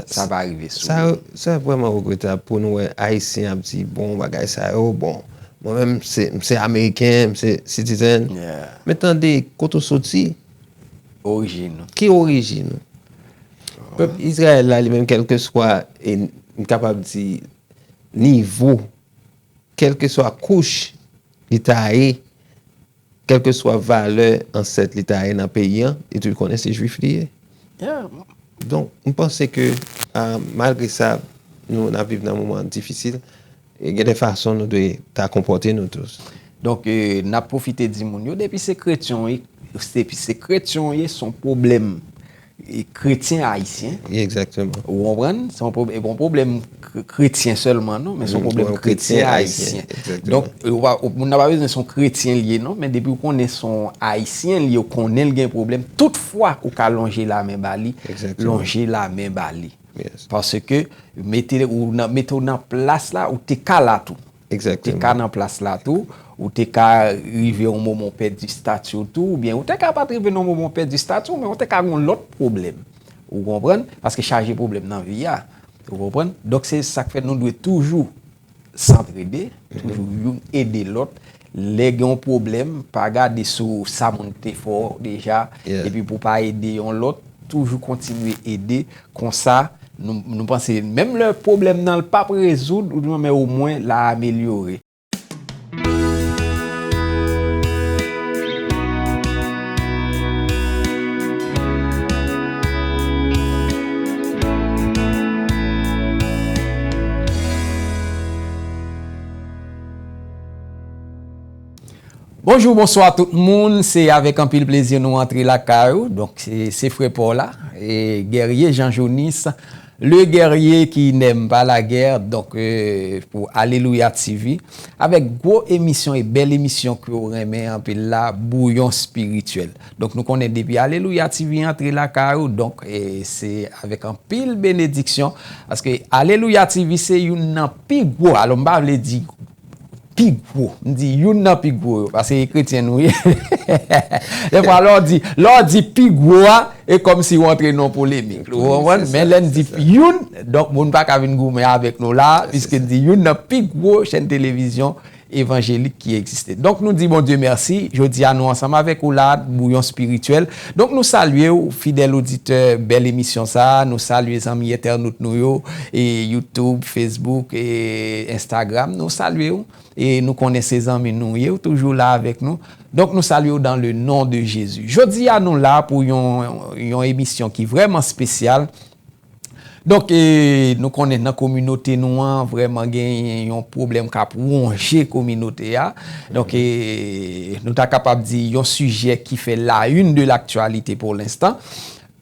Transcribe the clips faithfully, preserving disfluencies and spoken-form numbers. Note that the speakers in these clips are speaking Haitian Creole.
Sa pa rive sou sa, sa vrèman regretab pou nou wè Ayisyen ap di, bon, bagay sa yo, bon, mwen menm, se, m se Ameriken, m se citizen. Men tande, kote w soti? Orijin ou. Ki orijin ou? Pèp Izrayèl la, li menm, kèlkeswa, e m kapab di, nivo, kèlkeswa kouch li ta ye, kèlkeswa valè ansèt li ta ye nan peyi an, li toujou konnen se Jwif li ye. Donk, m panse ke, a, malgre sa, nou, n ap viv nan moman difisil, e gen de fason nou dwe ta konpòte nou tou. Donk, e, n ap pwofite di moun yo, depi se kretyen w ye, depi se kretyen w ye, se yon pwoblèm e, kretyen ayisyen. Egzakteman. Ou konprann? Se yon pwob-, e pa yon pwoblèm kre-, kretyen sèlman, non, men se yon pwoblèm kretyen ayisyen. Donk, e, ou pa, ou, moun nan pa bezwen se yon kretyen li ye, non, men depi ou konnen se yon ayisyen li ye, ou konnen l gen pwoblèm, tout fwa ou ka lonje lamen ba li, lonje lamen ba li. Paske mete ou nan, mete w nan plas la, ou te ka la tou. Ou te ka nan plas la tou, ou te ka rive yon moman w pèdi estati w tou, oubyen ou te ka pa t rive nan yon moman w pèdi estati w, men ou te ka gen yon lòt pwoblèm. Ou konprann? Paske chaje pwoblèm nan vi a. Ou konprann? Donk, se sa k fè nou dwe toujou santrede, toujou youn ede lòt. Lè gen yon pwoblèm, pa gade sou sa moun te fè w deja, epi pou w pa ede yon lòt, toujou kontinye ede. Konsa, nou, nou panse, menm lè pwoblèm nan l p ap rezoud, ou di, men omwen l a amelyore. Bonjou, bonswa tout moun. Se avèk anpil plezi nou antre lakay ou. Donk, se, se frè pa w la, e Guerrier Jean Jonis, le guerrier qui n'aime pas la guerre, donk, e, pou Alelouya T V, avèk gwo emisyon e bèl emisyon ke w renmen anpil la, Bouyon Espirityèl. Donk, nou konnen depi Alelouya T V antre lakay ou, donk, e, se avèk anpil benediksyon, paske Alelouya T V se youn nan pi gwo, alò, m pa vle di pi gwo. M di youn nan pi gwo yo, paske e kretyen nou ye. Defwa, lè w di, lè w di pi gwo a, e kòmsi w antre nan yon polemik. Ou konprann? Men lè n di youn, donk moun pa ka vin goumen avèk nou la, piske n di youn nan pi gwo chèn televizyon evanjelik ki egziste. Donk nou di Bondye mèsi. Jodi a nou ansanm avèk ou la, Bouyon Espirityèl. Donk nou salye w, fidèl oditè bèl emisyon sa a. Nou salye zanmi entènot nou yo, e YouTube, Facebook, e Instagram. Nou salye w. E nou konnen se zanmi nou ye, ou toujou la avèk nou. Donk, nou salye w dans le nom de Jésus. Jodi a, nou la pou yon, yon emisyon ki vrèman espesyal. Donk, e, nou konnen nan kominote nou an, vrèman gen yon pwoblèm k ap wonje kominote a. Donk, e, nou ta kapab di yon sijè ki fè la une de l'actualité pour l'instant.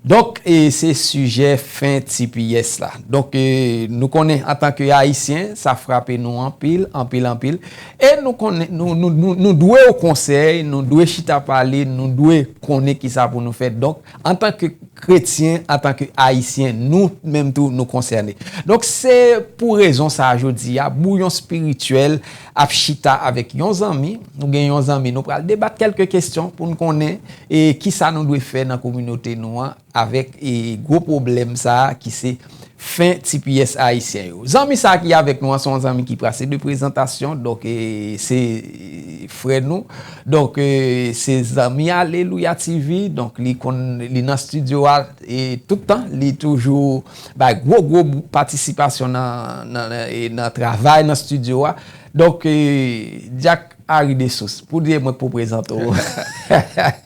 Donk, e, se sijè fen T P S la. Donk, e, nou konnen antanke Ayisyen, sa frape nou anpil, anpil, anpil. E nou konnen, nou, nou, nou, nou dwe yon konsèy, nou dwe chita pale, nou dwe konnen kisa pou nou fè. Donk, antanke kretyen, antanke Ayisyen, nou menm tou, nou konsène. Donk, se pou rezon sa a jodi a, Bouyon Espirityèl ap chita avèk yon zanmi. Nou gen yon zanmi, nou pral debat kèlke kesyon pou n konnen, e, kisa nou dwe fè nan kominote nou an avèk, e, gwo pwoblèm sa a ki se fen T P S ayisyen yo. Zanmi sa a ki avèk nou an, se yon zanmi ki pase de prezantasyon, donk, e, se, e, frè nou. Donk, e, se zanmi Alelouya T V, donk, li konn, li nan estidyo a, e, tout tan, li toujou bay gwo, gwo patisipasyon nan, nan, nan, e, nan travay nan estidyo a. Donk, e, Dyak Harry Dessources, pou di mwen pou prezante w.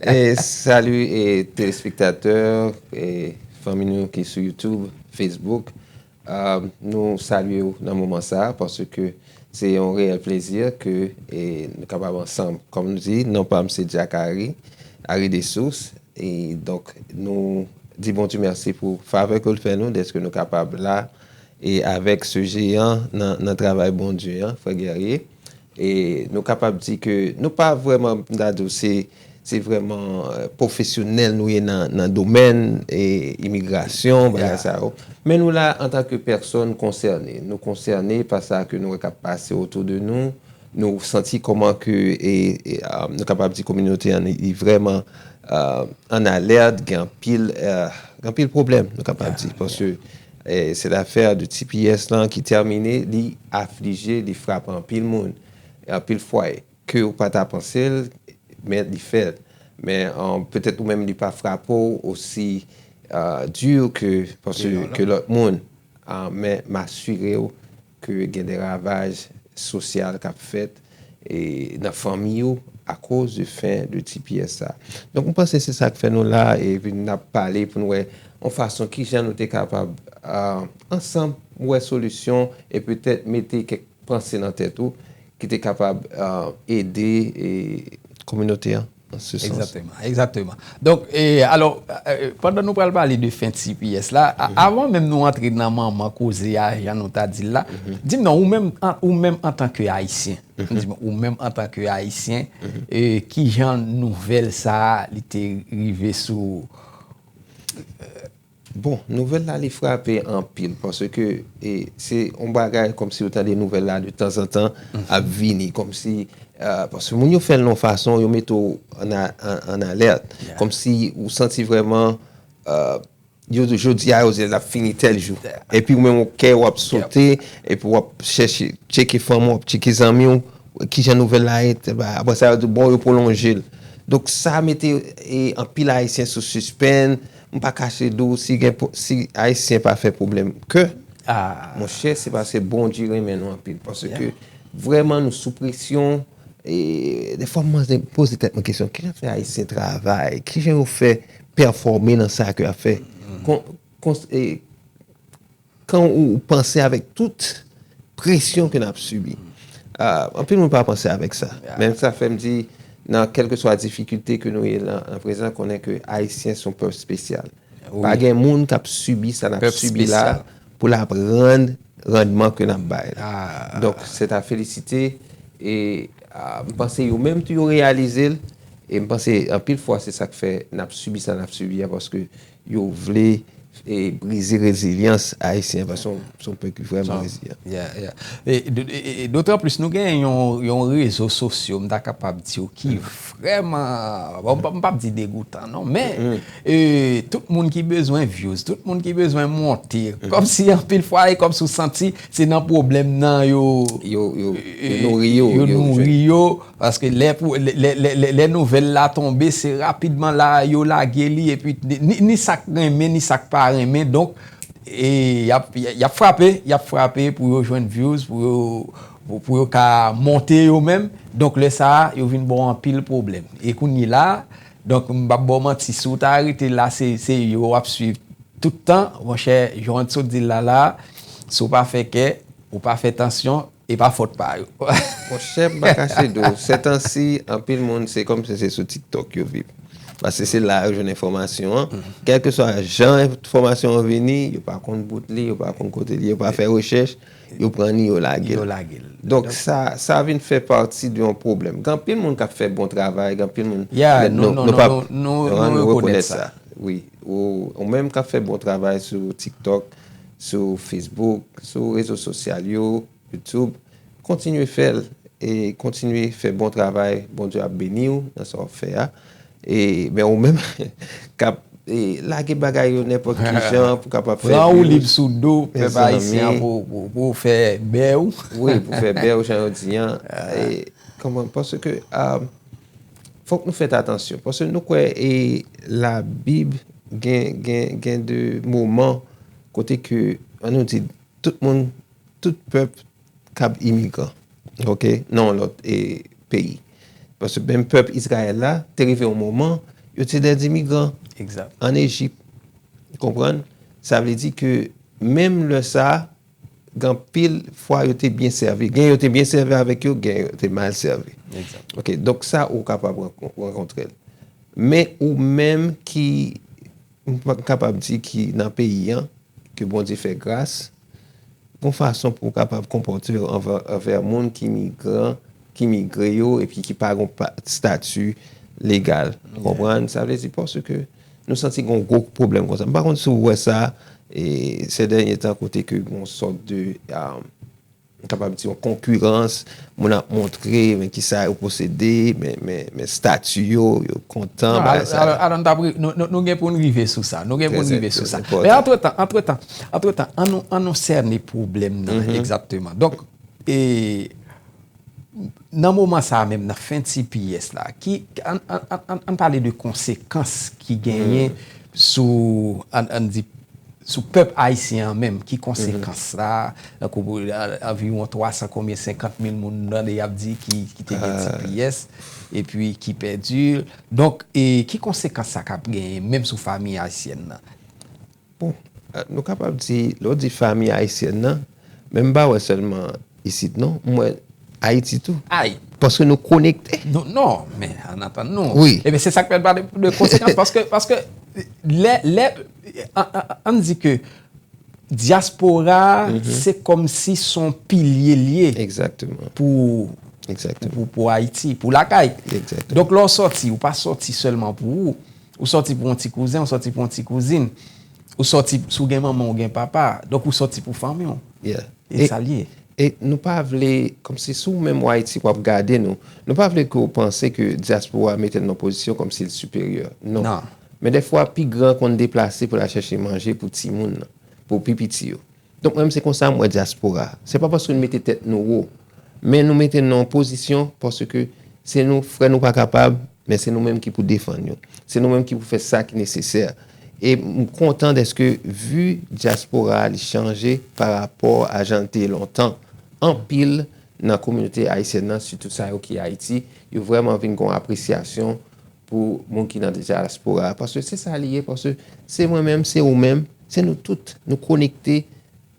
E, salut, e, telespektatè, e, fanmi nou ki sou YouTube, Facebook. A, nou salye w nan moman sa a, paske se yon reyèl plezi ke, e, nou kapab ansanm. Kòm nou di, non pa m se Dyak Harry, Harry Dessources. E donk, nou di Bondye mèsi pou favè ke l fè nou, dèske nou kapab la, e avèk se jeyan nan, nan travay Bondye an, frè Guerrier. E nou kapab di ke nou pa vrèman, m ta di w, se, se vrèman, e, pwofesyonèl nou ye nan, nan domèn, e, imigrasyon, bagay sa yo. Men nou la antanke pèsòn konsène. Nou konsène pa sa ke nou wè k ap pase otou de nou. Nou santi kòman ke, e, e, a, nou kapab di kominote an, li vrèman, a, an alèt, gen anpil, e, gen anpil pwoblèm, nou kapab di. Paske, E se afè de T P S lan ki tèmine, li aflije, li frape anpil moun, anpil fwaye. Ke ou pa ta panse l, men li fè l. Men, euh, petèt ou menm li pa frape w osi, euh, di ke, paske, ke lòt moun. Ah, men m asire w ke gen de ravaj sosyal k ap fèt e nan fanmi yo akoz de fen de T P S sa. Donk, m panse se sa k fè nou la, epi n ap pale pou n wè yon fason kijan nou te kapab, ah, ansanm wè solisyon e petèt mete kèk panse nan tèt ou ki te kapab, ah, ede, e, kominote an nan se sans. Egzakteman, egzakteman. Donk, e, alò, e, pandan nou pral pale de fen T P S la, a- avan menm nou antre nan manman koze a, jan nou ta di l la, di m non, ou menm, an- ou menm antanke Ayisyen, di m, ou menm antanke Ayisyen, e, kijan nouvèl sa a, li te rive sou, Bon, nouvèl la, li frape anpil, paske, e, se yon bagay kòmsi ou tande nouvèl la de tanzantan ap vini, kòmsi, e, paske moun yo fè l yon fason, yo mete w an a- an- an alèt, kòmsi ou santi vrèman, e, yo, jodi a, yo di l ap fini tèl jou. Epi ou menm, ou kè w ap sote, epi w ap chèche, tcheke fanmi w, w ap tcheke zanmi w, kijan nouvèl la ye, apre sa, yo di, bon, yo pwolonje l. Donk, sa mete, e, anpil Ayisyen sou sispann. M pa kache di w, si gen, si Ayisyen pa fè pwoblèm ke, monchè, se paske Bondye renmen nou anpil. Paske vrèman, nou sou presyon. E defwa, m poze tèt mwen kesyon, kijan fè Ayisyen travay? Kijan yo fè pèfòme nan sa ke y ap fè? Kon- kon- e, kan ou panse avèk tout presyon ke n ap sibi. Ah, anpil moun pa panse avèk sa. Men sa fè m di, nan kèlkeswa difikilte ke nou ye la, an prezan, konnen ke Ayisyen se yon pèp espesyal. Pa gen moun k ap sibi sa n ap sibi la pou l ap rann randman ke n ap bay la. Donk, se ta felisite, e, ah, m panse yo menm tou yo reyalize l, e m panse anpil fwa se sa k fè n ap sibi sa n ap sibi a, paske yo vle, e, brize rezilyans ayisyen, paske se yon- se yon pèp ki vrèman rezilyan. Yeah, yeah. E, de- e- e- dotranplis, nou gen yon, yon rezo sosyo, m ta kapab di w, ki vrèman, bon, m p- m p ap di degoutan, non, men, e, tout moun ki bezwen views, tout moun ki bezwen monte, kòmsi anpil fwa, e kòmsi w santi se nan pwoblèm nan yo, yo, yo, yo nouri yo, yo nouri yo, paske lè pou- lè- lè- lè- lè- lè nouvèl la tonbe, se rapidman la yo lage li, epi ni- ni- ni sa k renmen, ni sa k pa renmen. Donk, e y ap- y ap frape, y ap frape pou yo jwenn views, pou yo, pou- pou yo ka monte yo menm. Donk, lè sa a, yo vin ba w anpil pwoblèm. E kounye la, donk, m p ap ba w manti, si w ta rete la, se se yo w ap swiv tout tan, monchè, jan w sot di l la la, si w pa fè kè, ou pa fè tansyon, e pa fòt pa yo. Monchè, m pa kache di w, sètansi, anpil moun, se kòmsi se sou TikTok yo viv. Paske se la yo jwenn enfòmasyon an. Kèlkeswa jan enfòmasyon an vini, yo pa konn bout li, yo pa konn kote li, yo pa fè rechèch, yo pran li, yo lage l. Yo lage l. Donk, sa, sa vin fè pati de yon pwoblèm. Gen anpil moun k ap fè bon travay, gen anpil moun, yeah, nou, nou, nou, nou, pa, nou, nou, nou rekonèt sa. Wi. Ou, ou menm k ap fè bon travay sou TikTok, sou Facebook, sou rezo sosyal yo, YouTube, kontinye fè l e kontinye fè bon travay. Bondye ap beni w nan sa w ap fè a. E, men ou menm k ap, e, lage bagay yo nenpòt ki jan pou kapab fè views. Pran woulib sou do pèp ayisyen an pou, pou, pou w fè bè w. Wi, pou fè bè w, jan yo di an. E, kòman, paske, a, fòk nou fè atansyon. Paske nou kwè, e, Labib gen, gen, gen de moman kote ke, an nou di, tout moun, tout pèp k ap imigran, oke, nan yon lòt, e, peyi. Paske menm pèp Izrayèl la, te rive yon moman, yo te dè imigran an Ejip. Ou konprann? Sa vle di ke menm lè sa a, gen anpil fwa yo te byen sèvi. Gen yo te byen sèvi avèk yo, gen yo te mal sèvi. Oke, donk sa ou kapab rankon- rankontre l. Men ou menm ki, m pa kapab di ki nan peyi an, ke Bondye fè gras, gon fason pou w kapab konpòte w anvè, anvè moun ki migran, ki migre yo, epi ki pa gon pa- stati legal. Ou konprann? Sa vle di paske nou santi gon gwo pwoblèm konsa. M pa konn si w wè sa, e, se dènye tan kote ke gon sòt de, a, kapab di yon konkirans, moun ap montre, men kisa yo posede, men, men, men stati yo, yo kontan, bagay sa yo. Alò, alò, nou, nou, nou gen pou n rive sou sa. Nou gen pou n rive sou sa. Men antretan, antretan, antretan, an nou, an nou sène pwoblèm nan egzakteman. Donk, e, nan moman sa a menm, nan fen T P S la, ki, an, an, an, an, an pale de konsekans ki genyen sou, an, an di, sou pèp ayisyen an menm, ki konsekans la, tankou, a, anviwon twa san konbyen, senkant mil moun, nou tande y ap di ki, ki te gen T P S, epi ki pèdi. Donk, e, ki konsekans sa k ap genyen, menm sou fanmi ayisyèn nan? Bon, a, nou kapab di, lè w di fanmi ayisyèn nan, men m pa wè sèlman isit, non. M wè Ayiti tou. Ay. Paske nou konekte. Non, non, men ann atann nou. Wi. Ebyen, se sa k fè n pale de konsekans, paske, paske lè, lè, an, an, ann di ke dyaspora, se kòmsi se yon pilye l ye. Egzakteman. Pou, pou, pou, pou Ayiti, pou lakay. Egzakteman. Donk, lè w sòti, ou pa sòti sèlman pou ou. Ou sòti pou yon ti kouzen, ou sòti pou yon ti kouzin. Ou sòti, si w gen manman, ou gen papa. Donk, ou sòti pou fanmi w. Yeah. E sa l ye. E nou pa vle, kòmsi si w menm w Ayiti, w ap gade nou, nou pa vle ke w panse ke dyaspora mete n nan pozisyon kòmsi l siperyè. Non. Non. Men dèfwa, pi gran konn deplase pou l al chèche manje pou timoun nan, pou pi piti yo. Donk, mwen menm, se konsa m wè dyaspora. Se pa paske nou mete tèt nou wo, men nou mete n nan yon pozisyon paske se nou, frè nou pa kapab, men se nou menm ki pou defann yo. Se nou menm ki pou fè sa ki nesesè. E m kontan dèske vi dyaspora a, li chanje pa rapò a jan l te ye lontan. Anpil nan kominote ayisyèn nan, sitou sa yo ki Ayiti, yo vrèman vin gen yon apresyasyon pou moun ki nan dyaspora a. Paske se sa li ye, paske se mwen menm, se ou menm, se nou tout. Nou konekte,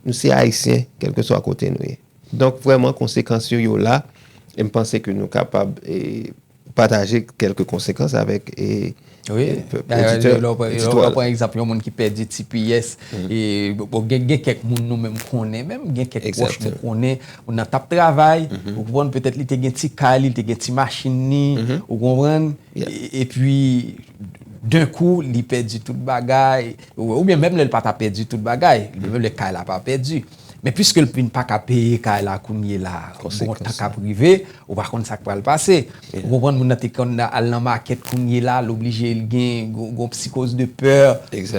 nou se Ayisyen, kèlkeswa kote nou ye. Donk, vrèman, konsekans yo, yo la. E m panse ke nou kapab, e, pataje kèlke konsekans avèk, e, wi, e, dayè, editè, lè w pran, lè w pran egzanp yon moun ki pèdi T P S, e, bon, gen, gen kèk moun nou menm konnen, menm gen kèk pwòch nou konnen, moun nan t ap travay, ou konprann, petèt li te gen ti kay li, li te gen ti machin li, ou konprann, e, epi, denkou, li pèdi tout bagay, ou, oubyen menm lè l pa ta pèdi tout bagay, menm lè kay la pa pèdi. Men piske l vin pa ka peye kay la kounye la, gon tan k ap rive, ou pa konn sa k pral pase. Ou konprann, moun nan te konn al nan makèt, kounye la, l oblije, l gen gon, gon psikoz de pè,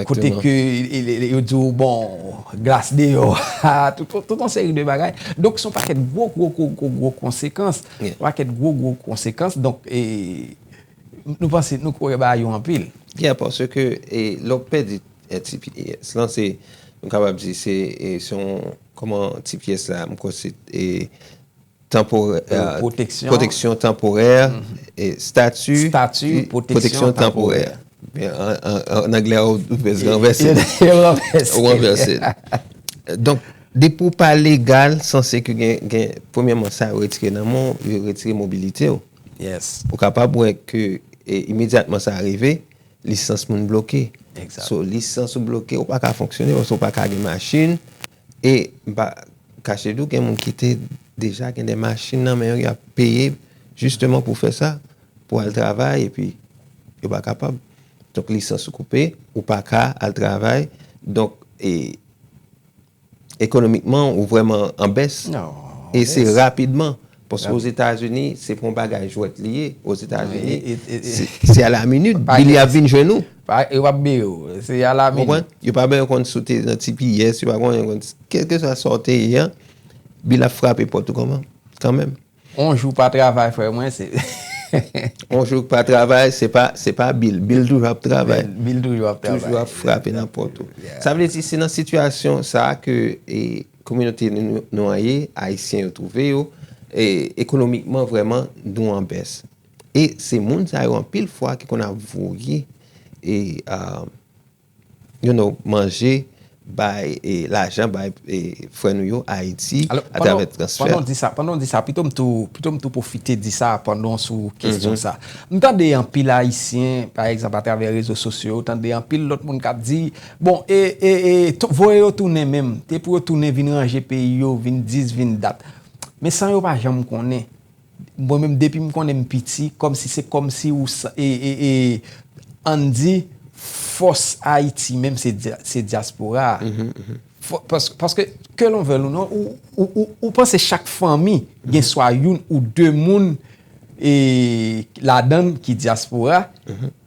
kote ke, e, e, e, yo di w, bon, glas deyò, tout, tout, tout yon seri de bagay. Donk, se yon pakèt gwo, gwo, gwo, gwo, gwo konsekans. Yon pakèt gwo, gwo konsekans. Donk, e, nou panse, nou kwè bagay yo anpil. Yeah, paske, e, lè w pèdi, e, T P S lan, se, nou kapab di, se, e, se yon, kòman T P S la, m kwè se, e, tanporè, e, pwoteksyon tanporè, e, stati, stati pwoteksyon tanporè. Men, an, an, an anglè, ou, ou pèse ranvèse. Ou ranvèse. Donk, depi w pa legal, sanse ke gen, gen, premyèman, sa yo retire nan men w, yo retire mobilite w. Yes. Ou kapab wè ke, e, imedyatman sa rive, lisans moun bloke. Egzat. So, lisans ou bloke, ou pa ka fonksyone, paske ou pa ka gen machin. E, m pa kache di w, gen moun ki te deja gen de machin nan men yo, y ap peye, jisteman, pou fè sa, pou al travay, epi yo pa kapab. Donk, lisans ou koupe, ou pa ka al travay. Donk, e, ekonomikman, ou vrèman an bès. E se rapidman. Paske Ozetazini, se pa yon bagay jwèt li ye. Ozetazini, se, se a la minit, bil y ap vin jwenn ou. Yo p ap beye w, se a la minit. Konprann? Yo pa bezwen konn si w te nan T P S, yo pa bezwen konn, kèlkeswa sa w te ye an, bil ap frape pòt ou kanmenm, kanmenm. On jou pa travay, frè mwen, se. On jou pa travay, se pa, se pa bil. Bil toujou ap travay. Bil, bil toujou ap travay. Toujou ap frape nan pòt ou. Yeah. Sa vle di, se nan sitiyasyon sa a ke, e, kominote nou, nou an ye, Ayisyen yo twouve yo, e, ekonomikman, vrèman, nou an bès. E se moun sa yo, anpil fwa, ki konn ap voye, e, a, you know, manje, bay, e, lajan bay, e, frè nou yo Ayiti, atravè transfè. Pandan w di sa, pandan w di sa, pito m tou, pito m tou pwofite di sa pandan w sou kesyon sa. M tande anpil Ayisyen, pa egzanp, atravè rezo sosyo yo, tande anpil lòt moun k ap di, bon, e, e, e, voye yo tounen menm, te pou yo tounen vin ranje peyi yo, vin dis, vin dat. Men san yo pa janm konnen. Mwen menm, depi m konnen m piti, kòmsi se kòmsi ou sa, e, e, e, ann di, fòs Ayiti menm, se dya-, se dyaspora a. Fò- pas- paske, ke l vle ou non, ou, ou, ou, ou panse chak fanmi gen swa youn ou de moun e, ladan l ki dyaspora.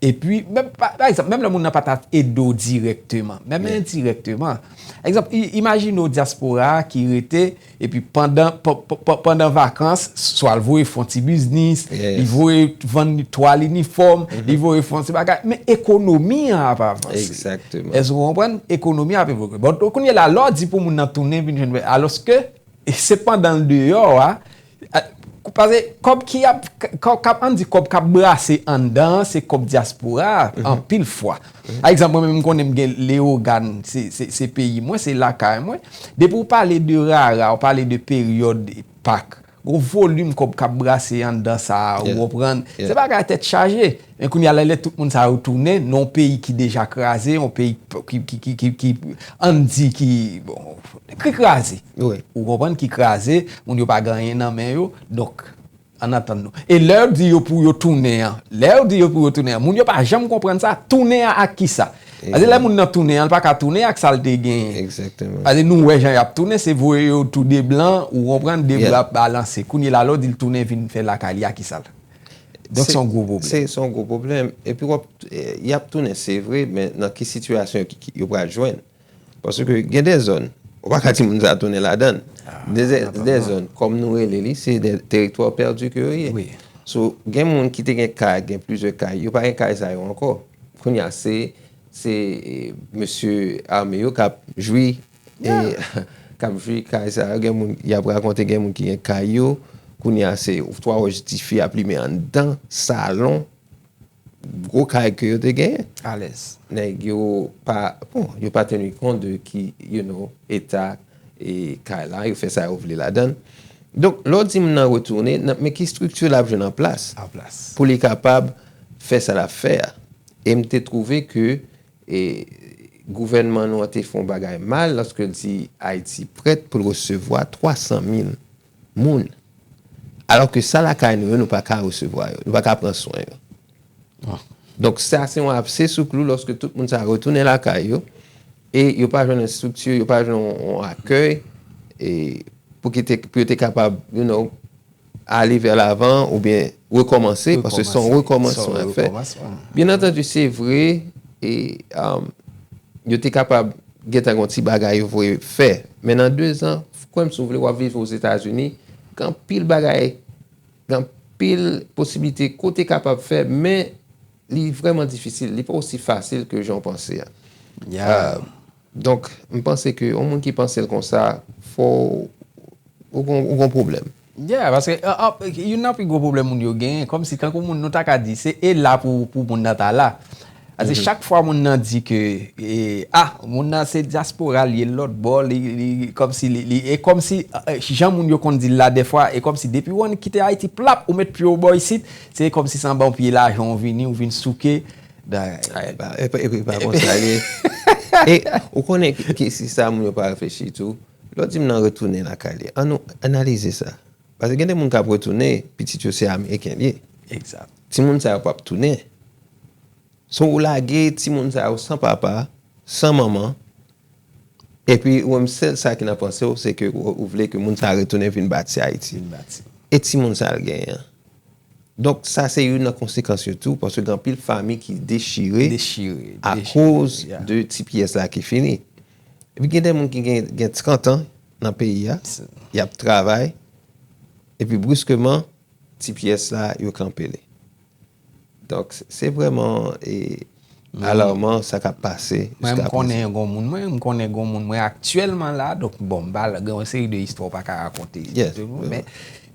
Epi, menm, pa, pa egzanp, menm lè moun nan pa ta ede w dirèkteman, menm endirèkteman. Egzanp, i- imajine w dyaspora a ki rete, epi pandan, pa- pa- pa- pandan vakans, swa l voye fè yon ti biznis, li voye vann twa linifòm, li voye fè yon ti bagay, men ekonomi an ap avanse. Èske w konprann? Ekonomi an ap evolye. Bon, kounye a la, lè w di pou moun nan tounen vin jwenn, alòske, e se pandan l deyò a, a, paske kòb ki ap, kòb k ap, ann di kòb k ap brase anndan an, se kòb dyaspora a, anpil fwa. Pa egzanp, mwen menm, m konnen m gen Leyogàn, se, se, se peyi mwen, se lakay mwen. Depi w pale de rara, w pale de peryòd Pak, gon volim kòb k ap brase anndan sa a, ou konprann? Se bagay tèt chaje. Men kounye a la, lè tout moun sa yo tounen nan yon peyi ki deja kraze, yon peyi p- ki, ki, ki, ki, ki ann di ki, bon, ki kraze. Ou konprann, ki kraze, moun yo pa gen anyen nan men yo. Donk, ann atann nou. E lè yo di yo pou yo tounen an, lè yo di yo pou yo tounen an, moun yo pa janm konprann sa, tounen an ak kisa? Paske lè moun nan tounen an, l pa ka tounen ak sa l te genyen. Paske nou wè jan y ap tounen, se voye yo tou de blan, ou konprann, de bra ap balanse. Kounye a, lè w di l tounen vin fè lakay li, ak kisa l? Donk, se yon gwo pwoblèm. Se, se yon gwo pwoblèm. Epi w ap, eh, y ap tounen, se vre, men nan ki sitiyasyon ki, ki, yo pral jwenn? Paske gen de zòn, ou pa ka di moun sa tounen ladan l. Gen de, de zòn, kòm nou rele li, se de teritwa pèdi ke yo ye. So, gen moun ki te gen kay, gen plizyè kay, yo pa gen kay sa yo ankò. Kounye a, se, se, eh, mesye ame yo k ap jwi, eh, k ap jwi kay sa yo. Gen moun, y ap rakonte, gen moun ki gen kay yo. Kounye a, se, twa wòch tifi ap limen anndan salon gwo kay ke yo te genyen. Alèz. Nèg yo pa, bon, yo pa teni kont de ki, you know, eta e kay la, yo fè sa yo vle ladan l. Donk, lè w di moun nan retounen, nan, men ki estrikti l ap jwenn an plas pou li kapab fè sa l ap fè a? E m te twouve ke, e, gouvènman nou an te fè yon bagay mal lòske l di Ayiti prèt pou l resevwa twa san mil moun. Alòske sa lakay nou yo, nou pa ka resevwa yo, nou pa ka pran swen yo. Donk, sa se yon abse sou klou lòske tout moun sa retounen lakay yo, e yo pa jwenn estrikti, yo pa jwenn yon, yon akèy, e pou ki te, pou yo te kapab, you know, ale vè lavan oubyen rekòmanse, paske se yon rekòmansman y ap fè. Byen antandi, se vre, e, um, yo te kapab gentan gen yon ti bagay yo voye fè. Men nan de zan, kwè m si w vle, w ap viv Ozetazini, gen anpil bagay, gen anpil posiblite ke w te kapab fè, men li vrèman difisil, li pa osi fasil ke jan w panse a. Euh, donk, m panse ke yon moun ki panse l konsa, fò w, ou gon, ou gon pwoblèm. Yeah, paske, ah, ah, youn nan pi gwo pwoblèm moun yo genyen, kòmsi tankou moun nou ta ka di, se e la pou, pou moun nan ta la. Paske chak fwa moun nan di ke, e, ah, moun nan se dyaspora, li ye lòt bò, li, li, kòmsi li, li, e kòmsi, eh, jan moun yo konn di l la dèfwa, e kòmsi depi w ann kite Ayiti, plap, ou met pye w bò isit, se kòmsi se anba yon pye lajan w vini, w vin souke. Ay, pa, e pa, e pa, e pa konsa l ye. E ou konnen ki, ki, si sa moun yo pa reflechi tou, lè w di m nan retounen lakay li, ann nou analize sa. Paske gen de moun k ap retounen, pitit yo se Ameriken l ye. Egzak. Timoun sa yo p ap tounen. So, ou lage timoun sa yo san papa, san manman, epi ou menm sèl sa ki nan panse w, se ke ou, ou vle ke moun sa yo retounen vin bati Ayiti. Vin bati. E timoun sa yo genyen an? Donk, sa se youn nan konsekans yo tou, paske gen anpil fanmi ki dechire, dechire, dechire, akoz, yeah, de ti pyès la ki fini. Epi gen de moun ki gen, gen trant an nan peyi a, y ap travay, epi briskeman, ti pyès la, yo kanpe li. Donk, se, se vrèman, e, alaman sa k ap pase jiska prezan. Mwen, m konnen gon moun, mwen, m konnen gon moun, mwen, aktyèlman la, donk, bon, m pa, gen yon seri de istwa w pa ka rakonte, yes, men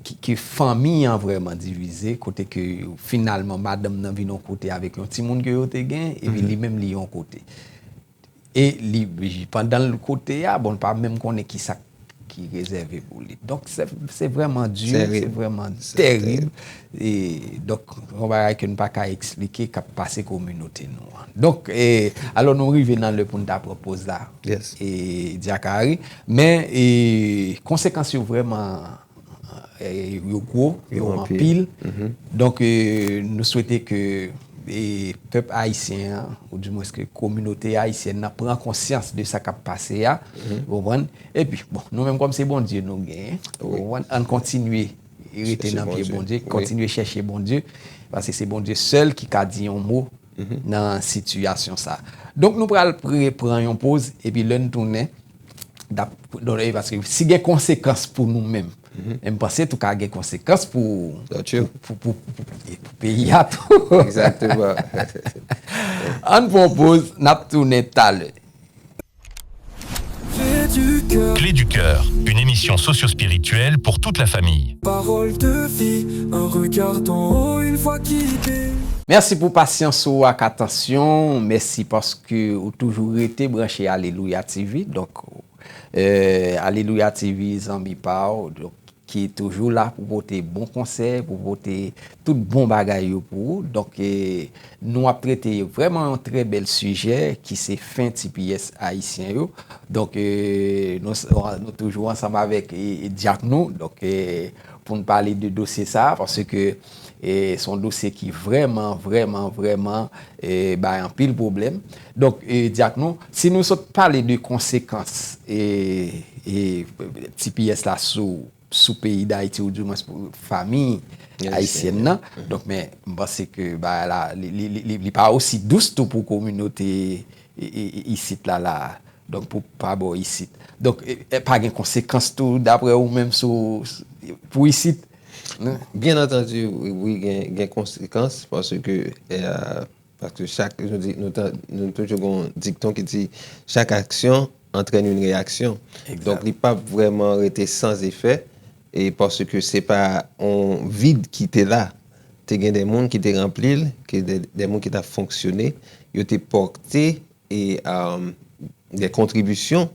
ki, ki fanmi an vrèman divize, kote ke finalman madanm nan vin yon kote avèk yon timoun ke yo te gen, epi li menm li yon kote. E li, pandan l kote a, bon, l pa menm konnen kisa ki rezève pou li. Donk, se, se vrèman di, se vrèman tèrib. E, donk, yon bagay ke n pa ka eksplike k ap pase kominote nou an. Donk, e, alò, nou rive nan lè pou n ta pran poz la. Yes. E, Diakari. Men, e, konsekans yo vrèman, e, yo gwo, yo anpil. Donk, e, nou swete ke e, pèp ayisyen an, oudimwens ke kominote ayisyèn nan pran konsyans de sa k ap pase a, ou konprann? Epi, bon, nou menm kòm se Bondye nou genyen, ou konprann? Ann kontinye rete nan pye Bondye, kontinye chèche Bondye, paske se Bondye sèl ki ka di yon mo nan sitiyasyon sa. Donk, nou pral pre-, pran yon poz, epi lè n tounen, n ap, donk, e paske si gen konsekans pou nou menm, men m panse tou ka gen konsekans pou, pou, pou, pou, pou, pou peyi a tou. Ann pran yon poz, n ap tounen talè. Clé du cœur, une émission socio-spirituelle pour toute la famille. Parole de vie, un regard d'en haut, une voix qui guide. Mèsi pou pasyans ou ak atansyon. Mèsi paske ou toujou rete branche Alelouya T V. Donk, euh, Alelouya T V, zanmi pa w, donk, ki toujou la pou pote bon konsèy, pou pote tout bon bagay yo pou ou. Donk, e, nou ap trete vrèman yon trè bèl sijè ki se fen T P S ayisyen yo. Donk, e, nou, nou toujou ansanm avèk, e, e, dyak nou. Donk, e, pou n pale de dosye sa a, paske, e, se yon dosye ki vrèman, vrèman, vrèman, e, bay anpil pwoblèm. Donk, e, dyak nou, si nou sot pale de konsekans, e, e, T P S la sou sou peyi Dayiti, oudimwens pou fanmi ayisyèn nan. Donk, men, m panse ke bagay la, li, li, li, li, li pa osi dous tou pou kominote i, i, i, isit la, la. Donk, pou pa bò isit. Donk, e, e, pa gen konsekans tou, daprè ou menm, sou, pou isit? Byen antandi, wi, wi, gen, gen konsekans, paske, e, Paske chak, nou di, nou, ta- nou toujou gen yon dikton ki di, chak aksyon antrèn yon reyaksyon. Donk, li p ap vrèman rete san efè, e paske se pa yon vid ki te la. Te gen de moun ki te ranpli l, ke de, de moun ki t ap fonksyone, yo te pòte e, um, de kontribisyon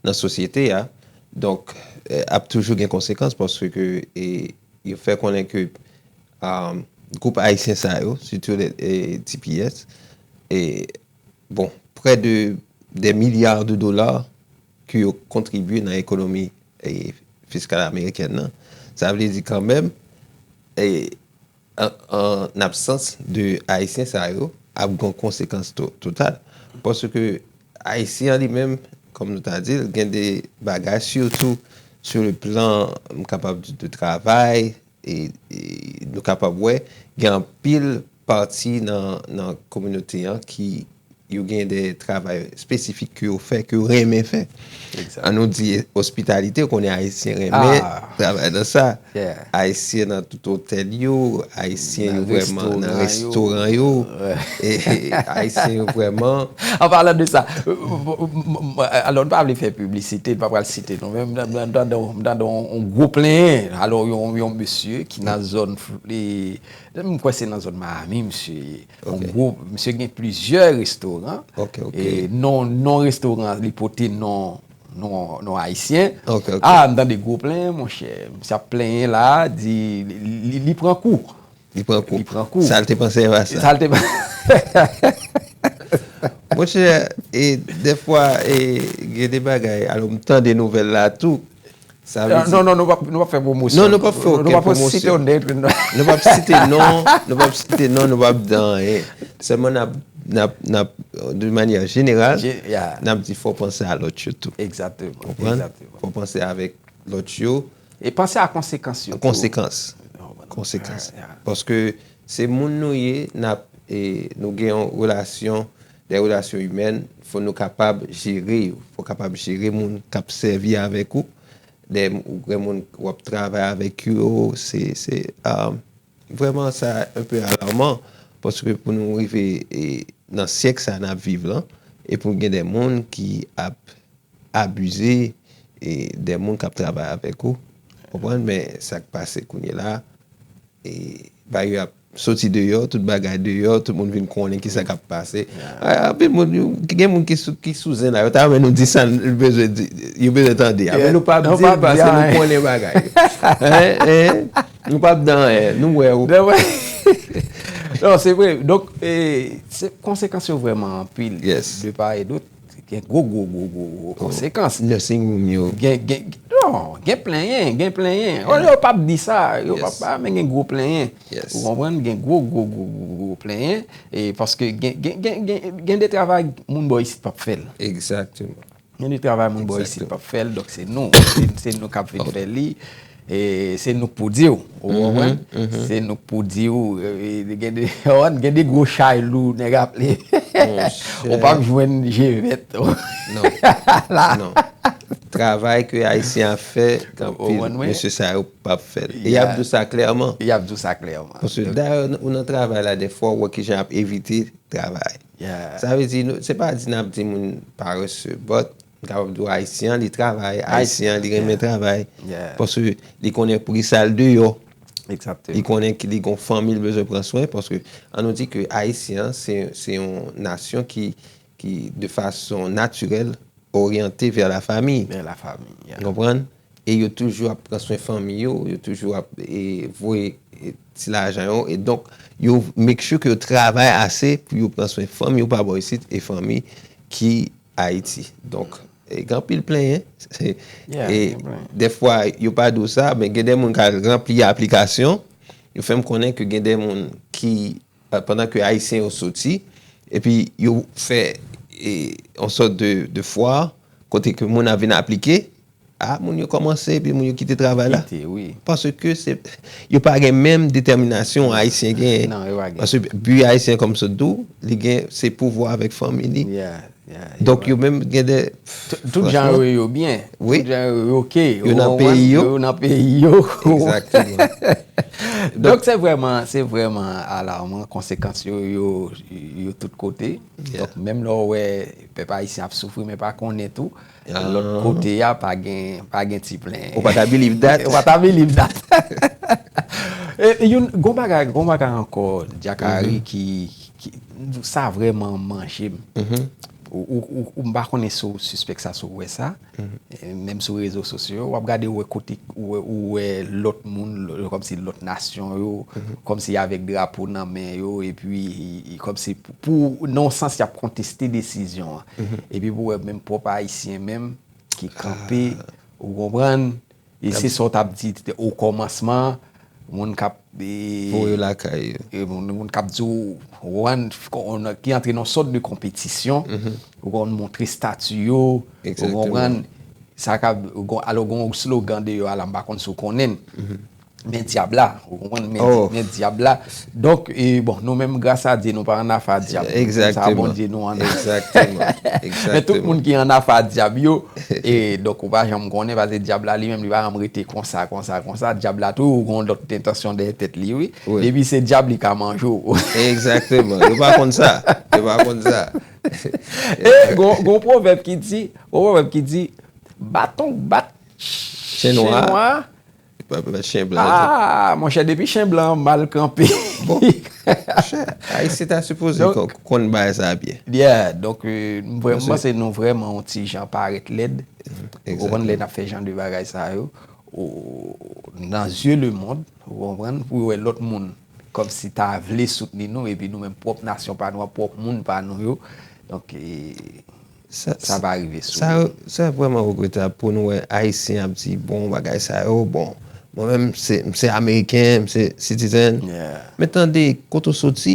nan sosyete a. Donk, e, ap toujou gen konsekans paske e, yo fè konnen ke um, gwoup ayisyen sa yo, sitou le, e, T P S, e, bon, prè de de milya de dola ke yo kontribye nan ekonomi e, fiskal amerikèn nan. Sa vle di kanmenm, e, an, an absans de ayisyen sa yo, ap gen konsekans to, total. Paske ayisyen an li menm, kòm nou ta di l, gen de bagay, sitou sou le plan, m kapab di, de travay, e, e nou kapab wè, gen anpil pati nan, nan kominote an ki yo gen de travay espesifik ke yo fè, ke yo renmen fè. An nou di ospitalite, ou konnen ayisyen renmen travay nan sa. Ayisyen nan tout otèl yo, ayisyen yo vrèman nan restoran yo, e, e, ayisyen yo vrèman. An palan de sa, alò, n pa vle fè piblisite, n pa pral site non, men m tande, m tande yon gwo plenyen, alò, yon, yon mesye ki nan zòn, e, m kwè se nan zòn Miami, misye ye. Yon gwo, misye gen plizyè restoran. E non, non restoran, li pote non, non, non ayisyen. A, m tande gwo plenyen, monchè. Misye ap plenyen la, di, li, li, li pran kou. Li pran kou. Li pran kou. Sa l te panse a sa? Sa l te panse. Monchè, e, dèfwa, e, gen de bagay, alò, m tande nouvèl la tou. Sa vle di. Non, non, nou p ap, nou p ap fè pwomosyon. Non, nou p ap fè okenn pwomosyon. Nou p ap site non, nou p ap site non, nou p ap di anyen. Sèlman n ap, n ap, n ap, de manyè jeneral, n ap di fò w panse a lòt yo tou. Egzakteman. Konprann? Fò w panse avèk lòt yo. E panse a konsekans yo tou. Konsekans. Konsekans. Paske se moun nou ye, n ap, e, nou gen yon relasyon, de relasyon imèn, fò nou kapab jere yo. Fò w kapab jere moun k ap sèvi avèk ou. Lè ou gen moun w ap travay avèk yo, se, se, um, vrèman sa enpe alaman, paske pou nou rive, e, nan syèk sa n ap viv lan, e pou gen de moun ki ap abize, e, de moun k ap travay avèk ou, konprann, men sa k pase kounye la, e, bagay yo ap soti deyò, tout bagay deyò, tout moun vin konnen kisa k ap pase. A, anpil moun, yo, gen moun ki sou, ki sou zen la, yo ta renmen nou di sa, yo bezwen di, yo bezwen tande. Men nou p ap di l paske nou konnen bagay yo. Hein, hein? Nou p ap di anyen, nou wè ou. Non, se vre. Donk, e, se, konsekans yo vrèman anpil. De part et d'autre, gen gwo, gwo, gwo, gwo, gwo konsekans. Nursing home yo. Gen, gen, Non, gen plenyen, gen plenyen. Yo p ap di sa, yo p ap, men gen gwo plenyen. Ou konprann? Gen gwo, gwo, gwo, gwo, gwo plenyen. E paske gen, gen, gen, gen, gen de travay moun bò isit p ap fè l. Gen de travay moun bò isit p ap fè l, donk se nou. Se, se nou k ap vin fè li. E se nou k pou di w, ou konprann? Se nou k pou di w, e, gen de, gen de gwo chay lou nèg ap leve. Ou p ap jwenn jevèt. Non. Non. Travay ke Ayisyen ap fè, anpil mesye sa yo p ap fè l. E y ap di w sa klèman. Y ap di w sa klèman. Paske dayè, ou nan travay la, dèfwa, ou wè kijan y ap evite travay. Sa vle di, se pa di n ap di moun parese, but m kapab di w Ayisyen an, li travay, Ayisyen an, li renmen travay. Paske li konnen pri sa l deyò. Li konnen ki li gon fanmi l bezwen pran swen, paske an nou di ke Ayisyen an, se, se yon nasyon ki, ki, de fason natirèl, oryante vè la fami. Vè la fami, yeah. Konprann? E yo toujou ap pran swen fanmi yo, yo toujou ap, e, voye, e, ti lajan yo. E donk, yo make sure ke yo travay ase pou yo pran swen fanmi yo pa bò isit e fanmi ki Ayiti. Donk, e, gen anpil plenyen. E dèfwa, yo pa di w sa, men gen de moun k al ranpli aplikasyon, yo fè m konnen ke gen de moun ki, pandan ke Ayisyen yo soti, epi yo fè, e, yon sòt de, de fwa, kote ke moun ap vin aplike, a, moun yo kòmanse, epi moun yo kite travay la. Paske se, yo pa gen menm detèminasyon Ayisyen genyen. Paske bi Ayisyen, kòm sot di w, li gen, se pouvwa avèk fanmi li. Donk, yo menm gen de, tout jan yo, yo byen. Tout jan yo, yo oke. Yo nan peyi yo. Yo nan peyi yo. Egzakteman. Donk, se vrèman, se vrèman alaman, konsekans yo, yo, yo tout kote. Donk, menm lè w wè pèp ayisyen ap soufri, men pa konnen tou, lòt kote a pa gen, pa gen ti plenyen. Ou pa ta believe that. Ou pa ta believe that. E, youn, gon bagay, gon bagay ankò, Jakari, ki, ki, sa vrèman manje m. Ou, ou, ou, ou, m pa konnen si w sispèk sa, si w wè sa. E, menm sou rezo sosyo, w ap gade, w wè kote, w wè, w wè lòt moun, lò-, kòmsi lòt nasyon yo, kòmsi avèk drapo nan men yo, epi, e, e, kòmsi pou, pou, nan yon sans, y ap konteste desizyon an. Epi pou w wè menm pwòp Ayisyen menm ki kanpe, ou konprann? E se sa w t ap di o kòmansman, moun k ap, e, voye yo lakay yo. E moun, moun k ap di w, ou konprann, ki antre nan sòt de konpetisyon, ou konn montre estati yo, ou konprann, sa k ap, ou konn, alò, gon slogan deyò a la, m pa konn si w konnen l. Men dyab la, ou konprann, men, men dyab la. Donk, e, bon, nou menm, gras a Dye, nou pa ann afa dyab. Egzakteman. Sa Bondye nou ann. Egzakteman. Men tout moun ki ann afa dyab yo, e, donk, ou pa janm konnen, paske dyab la, li menm, li pa janm rete konsa, konsa, konsa. Dyab la, tou, ou gon lòt entansyon dèyè tèt li, wi. Depi se dyab, li ka manje w. Egzakteman. Yo pa konn sa. Yo pa konn sa. E, gon, gon pwovèb ki di, gon pwovèb ki di, baton k bat chen nwa, pa, pa chen blan. Ah, monchè, depi chen blan an mal kanpe. Bon, monchè, Ayisyen ta sipoze konn bagay sa a byen. Yeah, donk, euh, m vrè-, m panse nou vrèman yon ti jan parèt lèd. Ou konprann, lè n ap fè jan de bagay sa yo, nan zye lemonn, ou konprann, pou yo wè lòt moun kòmsi ta vle soutni nou, epi nou menm pwòp nasyon pa nou an, pwòp moun pa nou yo. Donk, e, sa, sa pa rive sou sa, sa vrèman regretab pou nou wè Ayisyen ap di, bon, bagay sa yo, bon, mwen menm, m se, m se Ameriken, m se citizen. Men tande, kote w soti?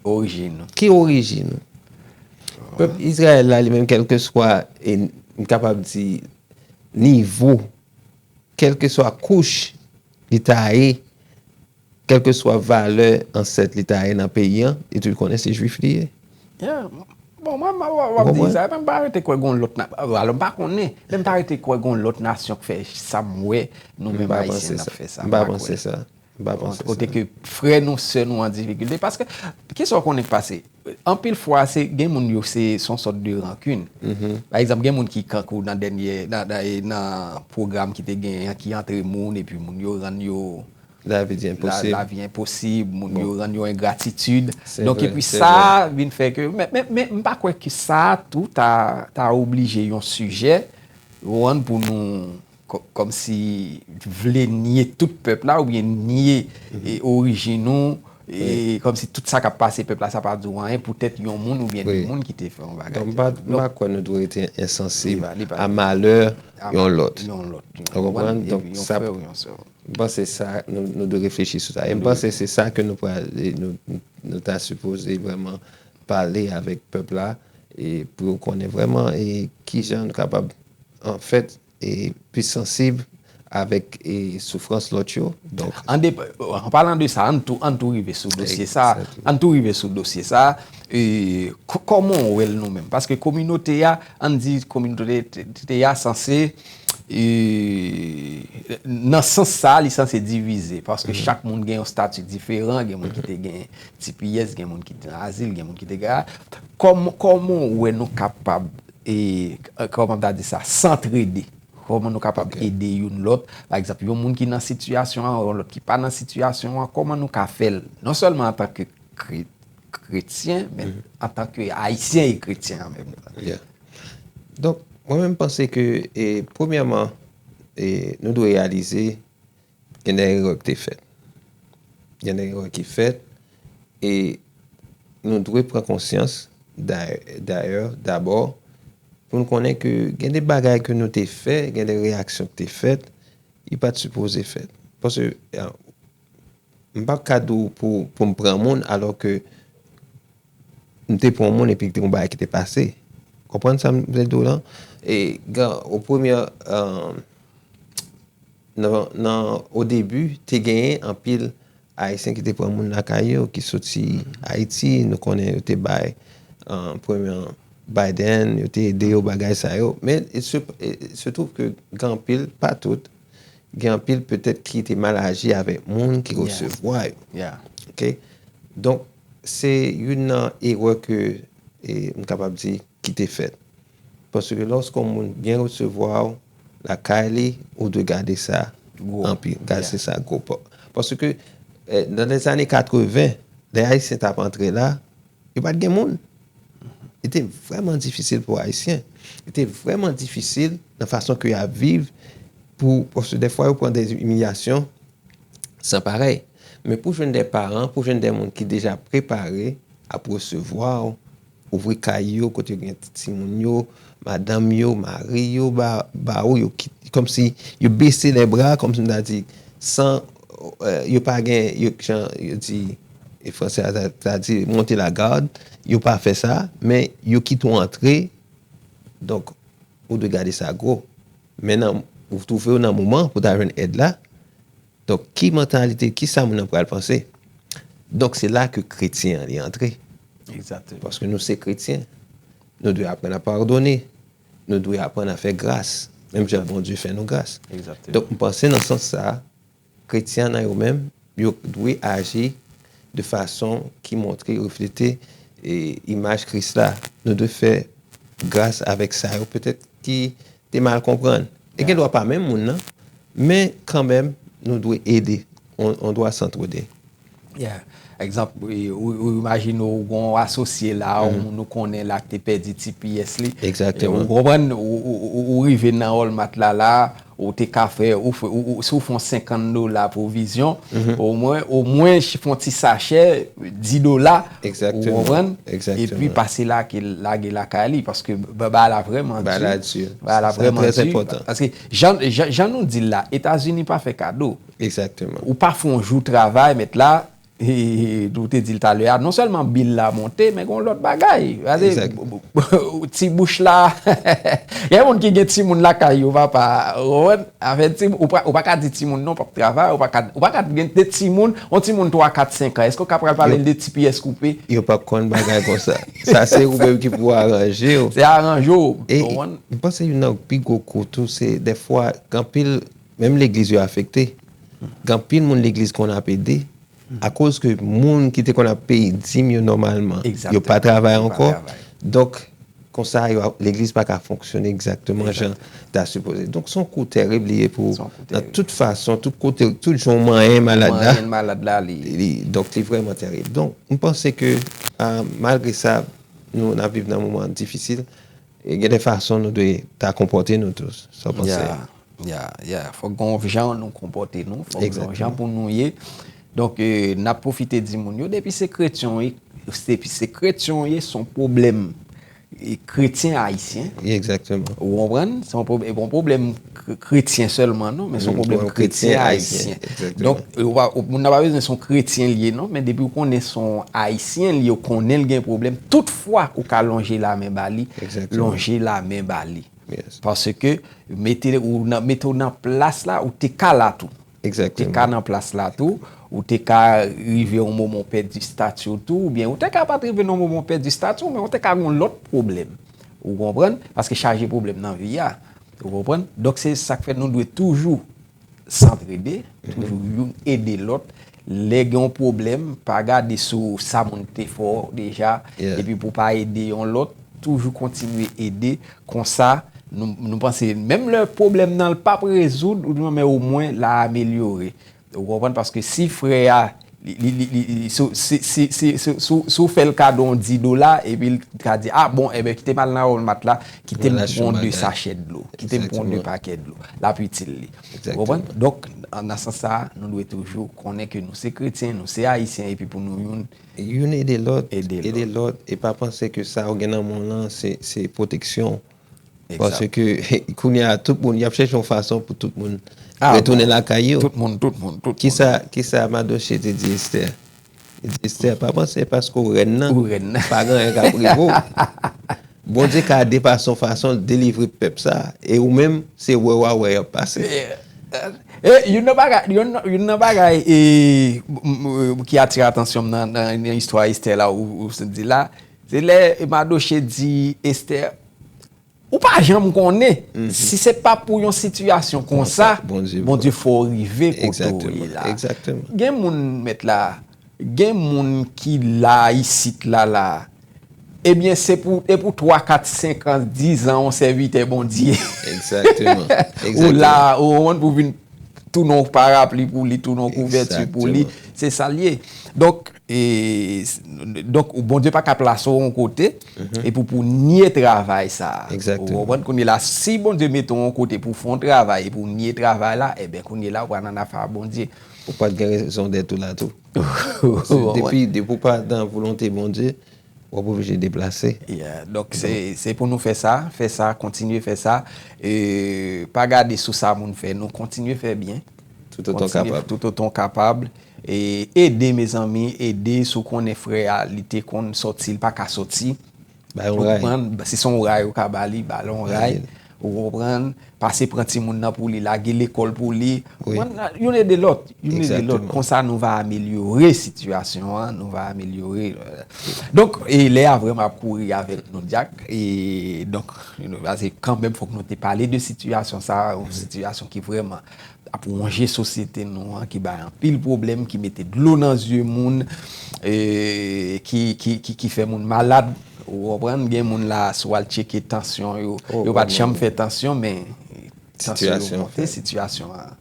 Orijin ou. Ki orijin ou? Pèp Izrayèl la, li menm, kèlkeswa, e, m kapab di, nivo, kèlkeswa kouch li ta ye, kèlkeswa valè ansèt li ta ye nan peyi an, li toujou konnen se jwif li ye. Yeah. Bon, mwen, mwen, w ap di sa, men m pa rete kwè gon lòt na-, alò, m pa konnen, men m ta rete kwè gon lòt nasyon k fè sa m wè nou menm Ayisyen n ap fè sa. M pa panse sa. M pa panse sa. Kote ke frè nou, sè nou an difikilte, paske, kisa w konnen k pase? Anpil fwa, se, gen moun yo, se, se yon sòt de rankin. Pa egzanp, gen moun ki kankou nan dènye, nan, nan, nan pwogram ki te genyen an, ki antre moun, epi moun yo rann yo lavi di enposib. Lavi enposib, moun yo rann yo engratitid. Donk, epi sa vin fè ke, men, men, men, m pa kwè ke sa tou ta, ta oblije yon sijè, ou konprann, pou nou kò-, kòmsi vle nye tout pèp la, oubyen nye, e, orijin nou, E kòmsi tout sa k ap pase pèp la, sa pa di w anyen poutèt yon moun oubyen de moun ki te fè yon bagay. Donk, m pa, m pa kwè nou dwe rete ensansib a malè yon lòt. Ou konprann? Donk, sa, m panse sa, nou, nou dwe reflechi sou sa. E m panse se sa ke nou pral, nou, nou ta sipoze vrèman pale avèk pèp la, e pou yo konnen vrèman, e kijan nou kapab, anfèt, e pi sansib avèk, e soufrans lòt yo. Donk, an de, an palan de sa, ann tou, ann tou rive sou dosye sa. Ann tou rive sou dosye sa. E, kò-, kòman w wè l nou menm? Paske kominote a, ann di kominote a sanse, e, nan sans sa, li sanse divize. Paske chak moun gen yon stati diferan, gen moun ki te gen T P S, gen moun ki te nan azil, gen moun ki te gen. Kòm-, kòman w wè nou kapab, e, kòman m ta di sa, santrede? Kòman nou kapab ede youn lòt? Pa egzanp, yon moun ki nan sitiyasyon an, yon lòt ki pa nan sitiyasyon an, kòman nou ka fè l? Non sèlman antanke kre-, kretyen, men antanke ayisyen e kretyen an menm tan. Donk, mwen menm panse ke, e, premyèman, e, nou dwe reyalize gen de erè ki te fèt. Gen de erè ki fèt e nou dwe pran konsyans, day-, dayè, dabò, pou nou konnen ke gen de bagay ke nou te fè, gen de reyaksyon ki te fèt, li pa t sipoze fèt. Paske, e, m p ap ka di w pou, pou m pran moun, alò ke m te pran moun epi te yon bagay ki te pase. Konprann sa m vle di w lan? E, gen, o premye, e, nan, nan, o debi, te genyen anpil Ayisyen ki te pran moun lakay yo, ki soti Ayiti, nou konnen yo te bay, e, premye Biden, yo te ede yo bagay sa yo. Men, il se, il se trouve que gen anpil, pa tout, gen anpil petèt ki te mal aji avèk moun ki resevwa yo. Oke? Donk, se youn nan erè ke, e, m kapab di, ki te fèt. Paske lòske yon moun byen resevwa w lakay li, ou dwe gade sa anpil, gade sa gwo. Pa-, paske, e, nan lèzane katreven, lè Ayisyen t ap antre la, yo pa t gen moun. Li te vrèman difisil pou Ayisyen. Li te vrèman difisil nan fason ke y ap viv, pou, paske dèfwa yo pran de imilyasyon san parèy. Men pou jwenn de paran, pou jwenn de moun ki deja prepare ap resevwa w, ouvri kay yo, kote yo gen timoun yo, madanm yo, mari yo, ba, ba ou, yo ki, kòmsi yo bese lè bra, kòmsi m ta di, san, e, yo pa gen, yo, jan yo di, e franse a ta, ta di, monte la garde, yo pa fè sa, men yo kite w antre, donk, ou dwe gade sa gwo. Men nan, ou twouve w nan moman pou ta jwenn èd la, donk, ki mantalite, ki sa moun nan pral panse? Donk, se la ke kretyen an li antre. Egzakteman. Paske nou se kretyen. Nou dwe aprann a padone. Nou dwe aprann a fè gras. Menm jan Bondye fè nou gras. Egzakteman. Donk, m panse nan sans sa, kretyen nan yo menm, yo dwe aji de fason ki montre, reflete, e, imaj Kris la. Nou dwe fè gras avèk sa yo petèt ki te mal konprann. E gen dwa pa menm moun nan, men kanmenm, nou dwe ede. On, on dwa s'entraider. Yeah. Egzanp, ou, ou, ou imajine w gon asosye la, yon moun ou konnen la ki te pèdi T P S li. Egzakteman. Ou konprann, ou, ou, ou, ou rive nan Walmart la, la, ou te ka fè, ou fè, ou, ou, si w fè yon senkant dola pwovizyon, omwen, omwen, fè yon ti sachè, dis dola, ou konprann? Egzakteman. Epi pase lage, lage lakay li, paske ba, ba la vrèman di. Ba la di. Ba la vrèman di. Sa trè enpòtan. Paske, jan, jan, jan nou di l la, Etazini pa fè kado. Egzakteman. Ou pa fè yon jou travay, mèt la, e, e, ou te di l talè a, non sèlman bil la monte, men gon lòt bagay. Gade, ti bouch la. Gen moun ki gen timoun lakay yo, papa, ou konprann? Afè ti, ou pa, ou pa ka di timoun non p ap travay, ou pa ka, ou pa ka gen de timoun, yon timoun twa, kat, senk an, èske w ka pral pale l de T P S koupe? Yo p ap konn bagay konsa. Sa se ou menm ki pou aranje w. Se aranje w, ou konprann? E m panse youn nan pi gwo kou tou, se dèfwa, gen anpil, menm legliz yo afekte. Gen anpil moun legliz konn ap ede, akoz ke moun ki te konn ap peye dim yo nòmalman, yo pa travay ankò. Donk, konsa, yo, legliz pa ka fonksyone egzakteman jan ta sipoze. Donk, se yon kou tèrib li ye pou, nan tout fason, tout kote, tout jan w manyen malad la. Manyen malad la, li, li, donk, li vrèman tèrib. Donk, m panse ke, a, malgre sa, nou, n ap viv nan moman difisil, e gen de fason nou dwe ta konpòte nou tou. Sa w panse? Ya, ya, ya. Fòk gen yon jan nou konpòte nou, fòk gen yon jan pou nou ye. Donk, eh, n ap pwofite di moun yo, depi se kretyen w ye, depi se kretyen w ye, se yon pwoblèm, eh, kretyen ayisyen. Egzakteman. Ou konprann? Se yon pwob-, yon pwoblèm kre-, kretyen sèlman, non, men se yon pwoblèm kretyen ayisyen. Donk, eh, ou pa, ou, moun nan pa bezwen se yon kretyen li ye, non, men depi ou konnen se yon ayisyen li ye, ou konnen l gen pwoblèm, tout fwa ou ka lonje lamen ba li, lonje lamen ba li. Paske mete ou nan, mete w nan plas la, ou te ka la tou. Ou te ka nan plas la tou, ou te ka rive yon moman w pèdi stati w tou, oubyen ou te ka pa t rive nan moman w pèdi stati w, men ou te ka gen yon lòt pwoblèm. Ou konprann? Paske chaje pwoblèm nan vi a. Ou konprann? Donk, se sa k fè nou dwe toujou santrede, toujou youn ede lòt. Lè gen yon pwoblèm, pa gade sou sa moun te fè w deja, epi pou w pa ede yon lòt, toujou kontinye ede. Konsa, nou, nou panse, menm lè pwoblèm nan l p ap rezoud, ou di, men omwen l a amelyore. Ou konprann? Paske si frè a, li, li, li, li, li, si, si, si, si, si, si, si w fè l kado yon dis dola, epi l ka di, a bon, enben, kite m al nan Walmart la, kite m pran de sachè dlo, kite m pran de pakè dlo. L ap itil li. Ou konprann? Donk, nan sans sa a, nou dwe toujou konnen ke nou se kretyen, nou se ayisyen, epi pou nou youn, youn ede lòt, ede lòt, e pa panse ke sa w gen nan men w lan, se, se pwoteksyon. Paske kounye a, tout moun, y ap chèche yon fason pou tout moun retounen lakay yo. Tout moun, tout moun, tout moun. Kisa, kisa Madoche te di Estè? Li di, Estè, pa panse paske w rèn nan, pa gen anyen k ap rive w. Bondye ka depase yon fason delivre pèp sa a. E ou menm, se wè w a wè y ap pase. E youn nan bagay, youn nan, youn nan bagay, e, m, m, ki atire atansyon m nan, nan, nan istwa Estè la ou, ou di la, se lè Madoche di Estè, ou pa janm konnen. Si se pa pou yon sitiyasyon konsa, Bondye fè w rive kote w ye la. Gen moun, mèt la, gen moun ki la isit la, la. Ebyen, se pou, e pou twa, kat, senk an, dis an, yon sèvitè Bondye. Ou la, ou konprann, pou vin tounen yon parapli pou li, tounen yon kouvèti pou li. Se sa l ye. Donk, e, s-, donk, Bondye pa ka plase w yon kote, epi pou, pou w nye travay sa a. Ou konprann? Kounye la, si Bondye mete w yon kote pou w fè yon travay, epi w nye travay la, ebyen, kounye la, ou pral nan afè a Bondye. Ou pral gen rezon dèt ou la tou. Depi, depi w pa nan volonte Bondye, w ap oblije deplase. Yeah. Donk, se, se pou nou fè sa, fè sa, kontinye fè sa. E pa gade sou sa moun fè, nou kontinye fè byen. Toutotan w kapab. Toutotan w kapab. E ede, mezanmi, ede. Si w konnen frè a, li te konn sòti, li pa ka sòti. Ou konprann? Si se yon ray ou ka ba li, ba l yon ray. Ou konprann? Pase pran timoun nan pou li, lage lekòl pou li. Ou konprann? Youn ede lòt, youn ede lòt. Konsa nou va amelyore sitiyasyon an, nou va amelyore, euh. Donk, e lè a vrèman ap kouri avèk nou, Dyak. E donk, nou, paske kanmenm, fòk nou te pale de sitiyasyon sa a, yon sitiyasyon ki vrèman ap wonje sosyete nou an, ki bay anpil pwoblèm, ki mete dlo nan zye moun, e, ki, ki, ki, ki fè moun malad, ou konprann, gen moun la, si w al tcheke tansyon yo, yo pa t janm fè tansyon, men tansyon yo monte, sitiyasyon an,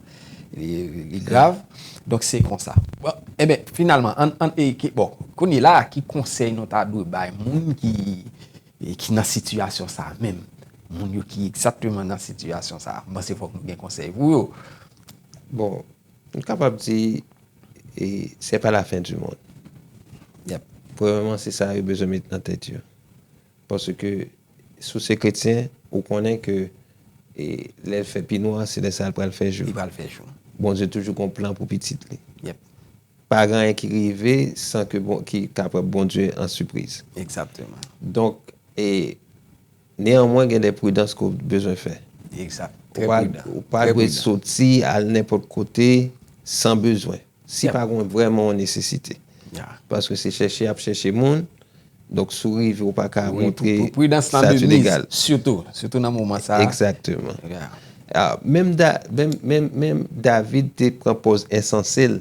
li, li grav. Donk, se konsa. Bon, enben, finalman, an, an, e, ki, bon, kounye la, ki konsèy nou ta dwe bay moun ki, e ki nan sitiyasyon sa a menm. Moun yo ki egzakteman nan sitiyasyon sa a. M panse fòk nou gen konsèy pou yo. Bon, nou kapab di, e, c'est pas la fin du monde. Premyèman, se sa yo bezwen met nan tèt yo. Paske, si w se kretyen, ou konnen ke, e, lè l fè pi nwa, se lè sa a l pral fè jou. Li pral fè jou. Bondye toujou gen yon plan pou pitit li. Pa gen anyen ki rive san ke bon, ki kapab Bondye an sipriz. Egzakteman. Donk, e, neyanmwen, gen de pridans ke w bezwen fè. Egzak. Trè pridan. Ou pa, ou pa dwe soti al nenpòt kote san bezwen. Si pa gen vrèman yon nesesite. Paske se chèche y ap chèche moun. Donk, si w rive, ou pa ka montre statut legal. Sitou, sitou nan moman sa a. Egzakteman. A, menm Da-, menm, menm, menm David te pran pòz ensanse l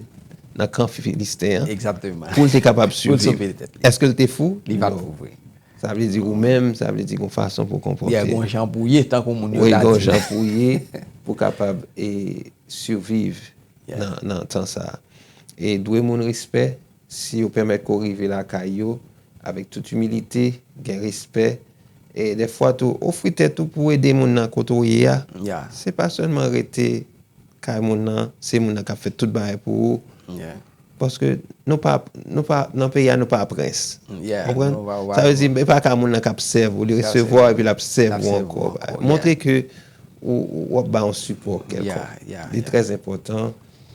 nan kan Filisten an. Egzakteman. Pou l te kapab siviv. Èske l te fou? Li pa t fou vre. Sa vle di ou menm, sa vle di gon fason pou w konpòte. Wi, gon jan pou w ye, tankou moun yo ta di. Wi, gon jan pou w ye, pou w kapab, e, siviv nan, nan tan sa a. E dwe moun respè, si yo pèmèt ke w rive lakay yo, avèk tout imilite, gen respè. E dèfwa tou, ofri tèt ou pou w ede moun nan kote w ye a. Se pa sèlman rete kay moun nan, se moun nan k ap fè tout bagay pou ou. Paske nou pa, nou pa, nan peyi a, nou pa prens. Konprann? Sa vle di, e pa ka moun nan k ap sèvi w, li resevwa w epi l ap sèvi w ankò. Montre ke ou, ou, w ap ba yon sipò kèlkonk. Li trè enpòtan.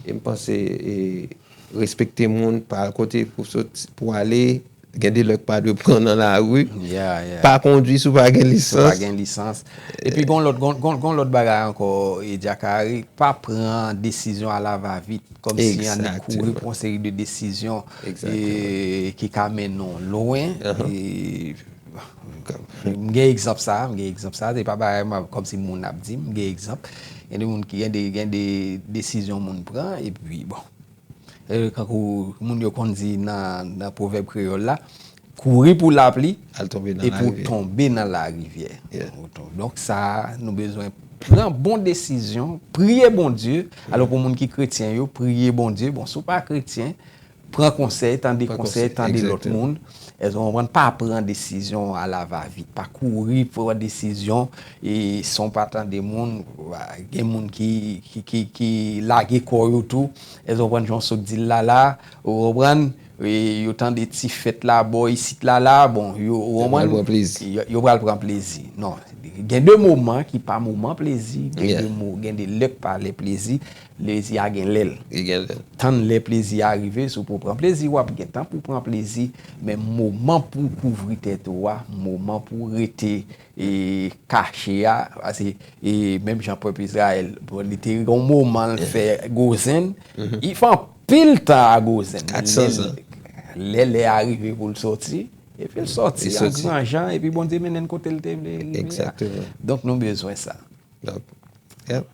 E m panse, e, respekte moun, pa al kote pou soti, pou ale, gen de lè k pa dwe pran nan lari. Pa kondwi si w pa gen lisans. Epi gon lòt, gon, gon, gon lòt bagay ankò, e, Jakari, pa pran desizyon alavavit, kòmsi annik kouri pou yon seri de desizyon, e, ki ka mennen w lwen. E, m gen egzanp sa, m gen egzanp sa, se pa bagay m ap, kòmsi moun ap di, m gen egzanp. Gen de moun ki, gen de, gen de desizyon moun pran, epi bon. E, kankou moun yo konn di nan, nan pwovèb kreyòl la, kouri pou lapli epi w tonbe nan larivyè. Donk sa, nou bezwen pran bon desizyon, priye Bondye. Alò pou moun ki kretyen yo, priye Bondye. Bon, si w pa kretyen, pran konsèy, tande konsèy, tande lòt moun. Èske w konprann? Pa pran desizyon alavavit, pa kouri pran desizyon, e san w pa tande moun, gen moun ki, ki, ki, ki lage kò yo tou. Èske w konprann jan w sot di l la la? Ou konprann? E yo tande ti fèt la bò isit la la, bon, yo, ou konprann? Yo, yo pral pran plezi. Non, gen de moman ki pa moman plezi, gen de mo, gen de lè k pa lè plezi, plezi a gen lè l. Tann lè plezi a rive, si w pou pran plezi, w ap gen tan pou pran plezi, men moman pou w kouvri tèt ou a, moman pou w rete e kache a, paske, e menm jan pèp Izrayèl, bon, li te gen yon moman l fè gwo zenn, li fè anpil tan a gwo zenn. Lè, lè, lè a rive pou l sòti, epi l sòti an gran jan, epi Bondye mennen l kote l te vle l rive a. Donk nou bezwen sa. Donk, yeah.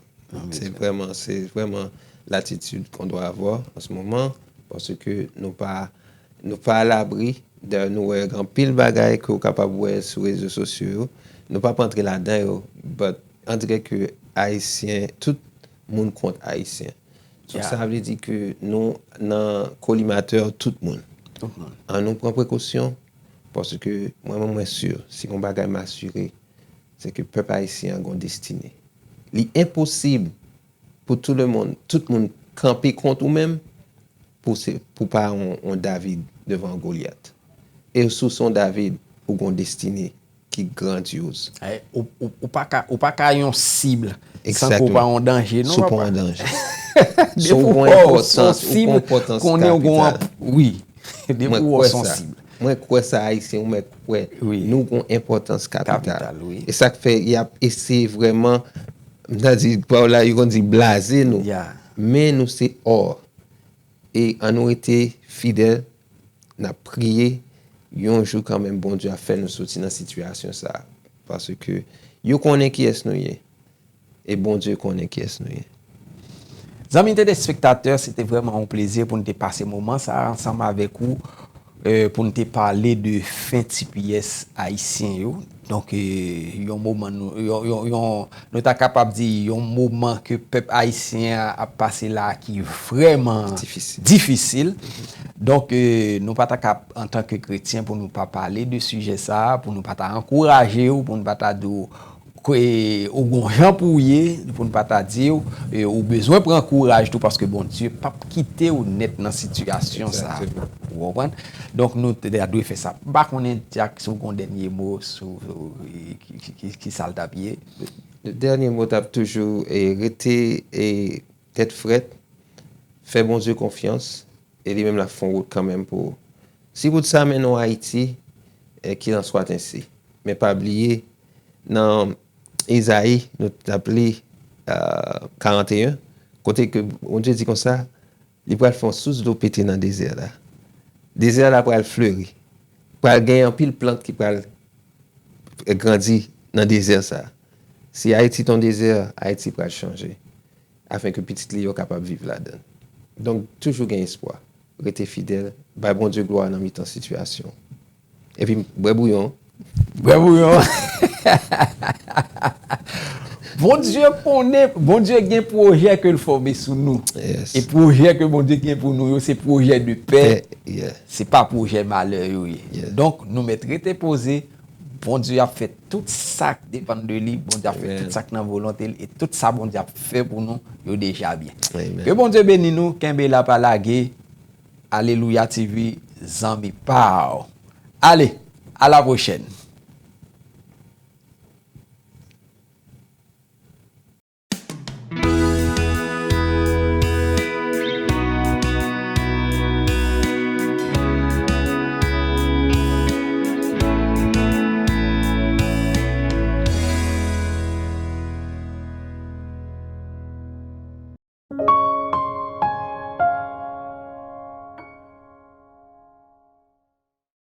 C'est vraiment, c'est vraiment l'attitude qu'on doit avoir en ce moment, paske nou pa, nou pa alabri, dayè nou wè gen anpil bagay ke w kapab wè sou rezo sosyo yo, nou p ap antre ladan yo, but on dirait ke Ayisyen, tout moun kont Ayisyen. So, sa vle di ke nou nan kolimatè tout moun. Tout moun. Ann nou pran prekosyon, paske mwen, mwen, mwen si, si gon bagay m asire, se ke pèp ayisyen an gon destine. Li enposib pou tout le monde, tout moun kanpe kont ou menm pou se, pou pa yon, yon David devan yon Golyat. E si w se yon David, ou gon destine ki grandyoz. Ou, ou, ou pa ka, ou pa ka yon sib san ke w pa yon danje, non, papa. Si w pa yon danje. Depi w wè w se yon sib, konnen w gon, wi. Depi w wè w se yon sib. Mwen kwè sa, Ayisyen, ou mèt kwè. Nou gon enpòtans kapital. E sa k fè y ap eseye vrèman, m ta di, pawòl la, yo konn di blaze nou. Men nou se or. E ann nou rete fidèl, n ap priye, yon jou kanmenm Bondye ap fè nou soti nan sitiyasyon sa a. Paske yo konnen kiyès nou ye. E Bondye konnen kiyès nou ye. Zanmi telespektatè, se te vrèman yon plezi pou n te pase moman sa a ansanm avèk ou, e, pou n te pale de fen T P S ayisyen yo. Donk, e, yon moman nou, yon, yon, yon, nou ta kapab di yon moman ke pèp ayisyen an ap pase la a ki vrèman difisil. Donk, e, nou pa ta ka, antanke kretyen, pou nou pa pale de sijè sa a, pou nou pa ta ankouraje w, pou nou pa ta di w, ke ou gon jan pou w ye, pou n pa ta di w, e, ou bezwen pran kouraj tou, paske Bondye p ap kite w nèt nan sitiyasyon sa a. Ou konprann? Donk, nou te, te dwe fè sa. M pa konnen, Dyak, si w gon dènye mo sou, sou, e, ki, ki, ki, ki sa l t ap ye? Dènye mo t ap toujou, e, rete, e, tèt frèt, fè Bondye konfyans, e li menm l ap fè yon wout kanmenm pou ou. Si wout sa mennen w Ayiti, e, qu'il en soit ainsi. Men pa bliye, nan Izayi, nou t ap li, e, karannteyen, kote ke Bondye di konsa, li pral fè yon sous dlo pete nan dezè la. Dezè la pral fleri. Pral gen anpil plant ki pral grandi nan dezè sa. Si Ayiti t on dezè, Ayiti pral chanje. Afin ke pitit li yo kapab viv ladan l. Donk, toujou gen espwa. Rete fidèl, bay Bondye glwa nan mitan sitiyasyon. Epi, bwè bouyon. Bwè bouyon. Bondye konnen, Bondye gen pwojè ke l fòme sou nou. E pwojè ke Bondye gen pou nou yo, se pwojè de pè. Se pa pwojè malè yo ye. Donk, nou mèt rete poze, Bondye ap fè tout sa k depann de li, Bondye ap fè tout sa k nan volonte l, e tout sa Bondye ap fè pou nou, yo deja byen. Ke Bondye beni nou, kenbe la, pa lage. Alelouya T V, zanmi pa w. Ale, a la pwochèn.